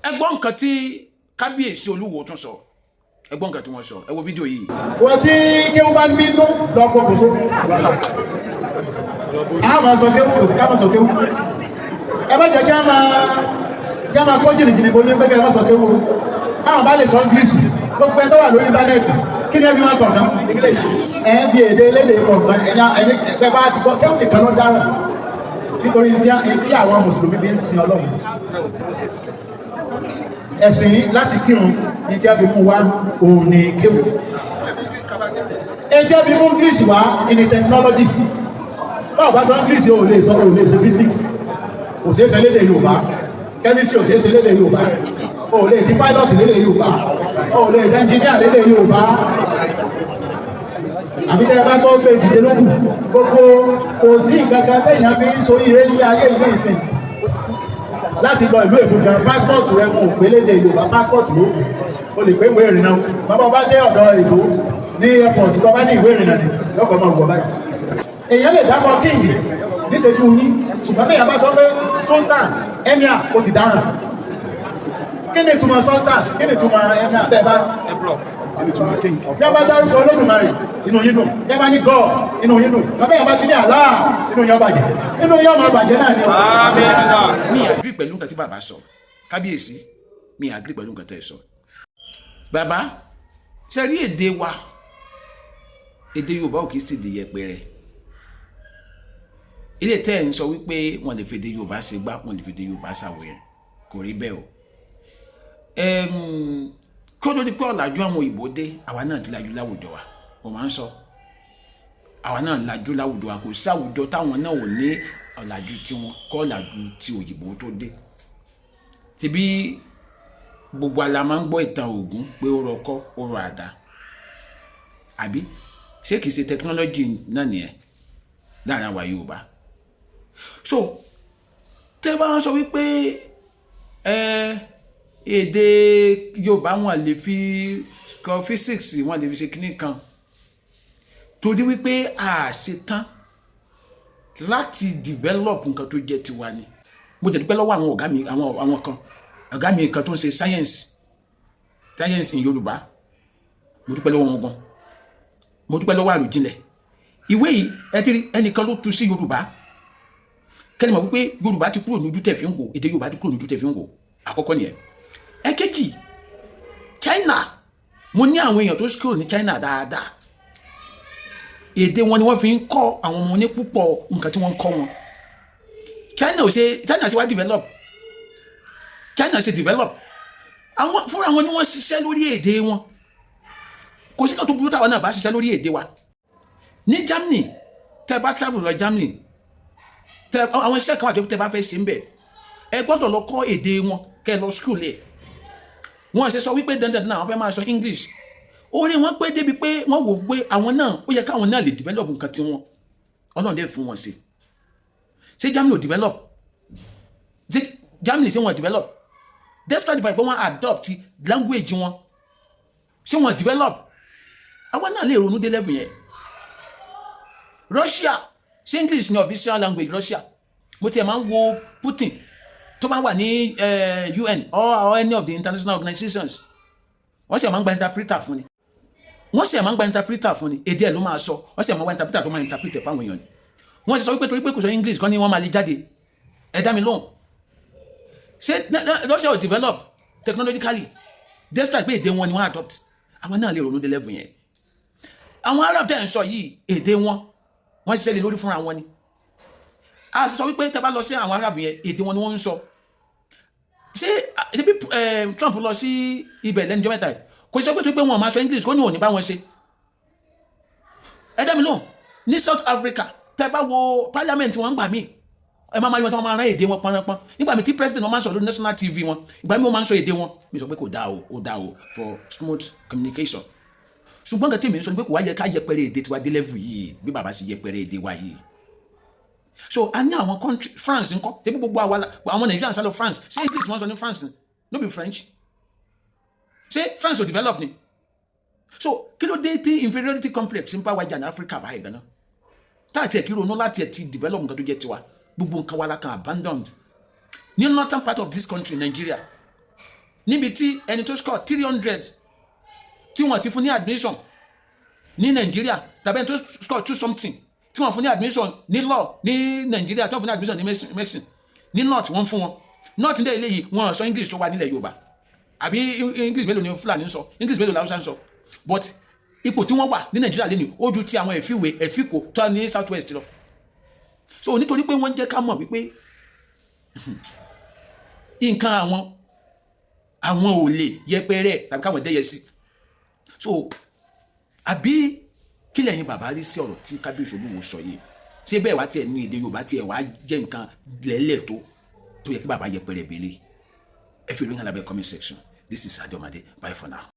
Ẹ gbọ́ nǹkan tí kábíyèsí Olúwo tún sọ. Ẹ gbọ́ nǹkan tí wọ́n sọ. Ẹ wo fídíò yìí. Wọ́n tí kéwú bá ń bínú lọ pokùnso. A máa sọ kéwú, kò sí ká máa sọ kéwú. Ẹ má jẹ́ kí a máa kó jìnnìjìnnì bóyá pé kí ẹ má sọ kéwú. Báwọn bá lè sọ English, gbogbo ẹ tó wà lórí íńtánẹ́ẹ̀tì, kí ni ẹ fi máa kọ̀ náà? Ẹ ń fi èdè elédè kọ̀ọ̀kan. Ẹ̀yà ẹni ẹ bá ti gbọ́ kéwú nìkan ló dáràn, nítorí tí àwọn mùsùlùmí fi ń sin Ọlọ́run, ẹ̀sìn yìí láti kírun ní tí a fi mú wá òun ní kéwú. Èyí tí a fi mú English wá ní technology. Báwo bá sọ English, o lè sọ, o lè ṣe physics, kò ṣeé ṣe lédè Yorùbá, chemistry ò ṣeé ṣe lédè Yorùbá, o lè di pilot lédè Yorùbá, o lè di engineer lédè Yorùbá, àbí tẹ́ ẹ bá tó gbé dìde lókù. Gbogbo kò sí nǹkan kan tẹ̀yàn fi ń sórí eré ní ayé ìlú ìsìn. Láti lọ ìlú èbó gan, passport rẹ kò pé lédè Yorùbá, passport ló o lè pé ìwé ìrìnnà. Bàbá ọba dé ọ̀dọ̀ èbó ní airport, tó bá ní ìwé ìrìnnà ni lọ́kọ̀ máa wọ̀ báyìí. Èèyàn lè dákọ̀ king níṣẹ́jú yín, ṣùgbọ́n bẹ́ẹ̀ bá sọ pé sultan, emir, ó ti dáràn. Kí ni ìtumọ̀ sultan? Kí ni ìtumọ̀ emir? Tẹ́ bá bí a bá dárúkọ Olódùmarè, inú yín dùn. Bí a bá ní God, inú yín dùn. Bàbá yẹn bá ti ní Allah, inú yín ó bàjẹ́, inú yín ó máa bàjẹ́ náà ni o. Mi agree pẹ̀lú nǹkan tí bàbá sọ. Kábíyèsí, mi agree pẹ̀lú nǹkan tẹ́ ẹ sọ. Bàbá, ṣe rí èdè wa, èdè Yorùbá ò kì í ṣèdè yẹpẹrẹ. Ilé tẹ́ ẹ̀ ń sọ wípé wọ́n lè fèdè Yorùbá ṣe gbá, wọ́n lè fèdè Yorùbá ṣàwòrán, kò rí bẹ́ẹ̀ o. Kó tó di pé ọ̀làjú àwọn òyìnbó dé, àwa náà ti lajú láwùjọ wa. Mo máa ń sọ, àwa náà lajú láwùjọ wa. Kò sí àwùjọ táwọn náà ò ní ọ̀làjú tiwọn kọ́ ọ̀làjú ti òyìnbó tó dé. Tìbí gbogbo ala máa ń gbọ́ ìtàn Ògún pé ó rọkọ́, ó rọ àdá, àbí ṣé kìí ṣe technology náà nìyẹn láàrin àwa Yorùbá? So tẹ́ bá wọn sọ wípé ẹ èdè Yorùbá wọn lè fi kọ physics, wọn lè fi ṣe kíní kan, torí wípé a ṣe tán láti develop nǹkan tó jẹ́ tiwa ni. Mo jẹ́ dúpẹ́ lọ́wọ́ àwọn ọ̀gá mi, àwọn kan, ọ̀gá mi kan tó ń ṣe science in Yorùbá. Mo dúpẹ́ lọ́wọ́ wọn gan. Mo dúpẹ́ lọ́wọ́ Àròjinlẹ̀. Ìwé yìí, ẹ ti rí ẹnìkan ló tu sí Yorùbá. Kẹ́ni mọ̀ wípé Yorùbá ti kúrò lójú tẹ̀ fi ń wò, èdè Yorùbá ti kúrò lójú tẹ̀ fi ń wò. Àkọ́kọ́ nìyẹn. Ẹ̀kejì, China, mo ní àwọn èèyàn tó school ní China dáadáa. Èdè wọn ni wọ́n fi ń kọ́ àwọn ọmọ ní púpọ̀ nǹkan tí wọ́n ń kọ́ wọn. China ò ṣe, China ṣe wá develop, China ṣe develop, àwọn fúnra wọn ni wọ́n ṣiṣẹ́ lórí èdè wọn. Kò sí kan tó burú táwọn náà bá ṣiṣẹ́ lórí èdè wa. Ní Germany, tẹ́ bá travel lọ Germany, tẹ́ àwọn iṣẹ́ kan wà tó tẹ́ bá fẹ́ ṣe ń bẹ̀, ẹ gbọ́dọ̀ lọ kọ́ èdè wọn, kẹ́ ẹ lọ school ẹ̀. Wọ́n ṣe sọ wípé dandan náà àwọn fẹ́ máa sọ English. Orí wọn pé débi pé wọ́n wò pé àwọn náà, ó yẹ káwọn náà lè develop nǹkan tiwọn. Ọlọ́run dẹ̀ fún wọn sí. Ṣé Germany ò develop? Ṣé Germany, ṣé wọn develop despite the fact pé wọ́n adopt language wọn? Ṣé wọn develop? Àwọn náà lè ronú dé level yẹn. Russia, ṣé English ni official language Russia? Mo tiẹ̀ máa ń wo Putin tó bá wà ní UN or any of the international organizations, wọ́n sì máa ń gba interpreter fún ni. Wọ́n sì máa ń gba interpreter fún ni. Èdè ẹ̀ ló máa sọ, wọ́n sì máa ń gba interpreter tó máa interpret fáwọn èèyàn ni. Wọ́n sì sọ wípé torí pé kò sọ English kan ní wọ́n máa lè jáde. Ẹ dá mi lóhùn, ṣé Russia ò develop technologically despite pé èdè wọn ni wọ́n adopt? Àwọn náà lè ronú dé level yẹn. Àwọn Arab tẹ̀ ń sọ yìí, èdè wọn, wọ́n ṣiṣẹ́ lé lórí fúnra wọn ni. A sọ wípé tẹ́ bá lọ sí àwọn Arab yẹn, èdè wọn ni wọ́n ń sọ. Ṣé bí Trump lọ sí ibẹ̀ lẹ́nu ọjọ́ mẹ́ta yìí, kò sọ pé tó pé wọn máa sọ English kó ní òní bá wọn ṣe? Ẹ dá mi lóhùn. Ní South Africa, tẹ́ bá wo parliament wọn, gbà míì ẹ máa yọ tí wọ́n máa rán èdè wọn pọnpọ́n. Nígbà míì tí president wọn máa ń sọ lórí national TV wọn, ìgbà míì wọ́n máa ń sọ èdè wọn. Mi sọ pé kò dáa o, ó dáa o for smooth communication, ṣùgbọ́n nǹkan tí èmi ń sọ ni pé kò wá yẹ ká yẹpẹrẹ èdè tiwa dé level yìí bí bàbá ṣe yẹpẹrẹ èdè wa yìí. So a ní àwọn country, France ńkọ́? Ṣé gbogbo àwa àwọn Nigerians sá lọ France, ṣé English wọ́n sọ ní France? No be French? Ṣé France ò develop ni? So kí ló dé tí inferiority complex ń bá wa jà ní Africa báyìí gan-an, tá àti ẹ̀ kí ronú láti ẹ̀ ti develop nǹkan tó jẹ́ tiwa? Gbogbo nǹkan wa la kan abandoned ní northern part of this country, Nigeria. Níbi tí ẹni tó score 300 tí wọ́n ti fún ní admission ní Nàìjíríà, tàbí ẹni tó score two something tí wọ́n fún ní admission ní law ní Nàìjíríà, tí wọ́n fún ní admission ní medicine ní north, wọ́n fún wọn north ní eléyìí. Wọ́n sọ English tó wà nílẹ̀ Yorùbá, àbí English mélòó ni Fúlàní ń sọ? English mélòó làwùsá ń sọ? But ipò tí wọ́n wà ní Nàìjíríà lẹ́nu, ó ju ti àwọn ẹ̀fíwé ẹ̀fíkò tó ní South West lọ. So nítorí pé wọ́n jẹ́ ká mọ̀ wípé nǹkan àwọn ò lè yẹpẹrẹ tàbí káwọn dẹ́yẹ sí. So àbí kí lẹ́yìn bàbá rí sí ọ̀rọ̀ tí Kábíyèsí Olúwo sọ yìí? Ṣé bẹ́ẹ̀ wá tiẹ̀ ní èdè Yorùbá tiẹ̀ wá jẹ́ nǹkan lẹ́lẹ̀ tó yẹ kí bàbá yẹpẹrẹ bẹ́lẹ̀? Ẹ fi ìròyìn alábẹ́ comment section. This is Adomade. Bye for now.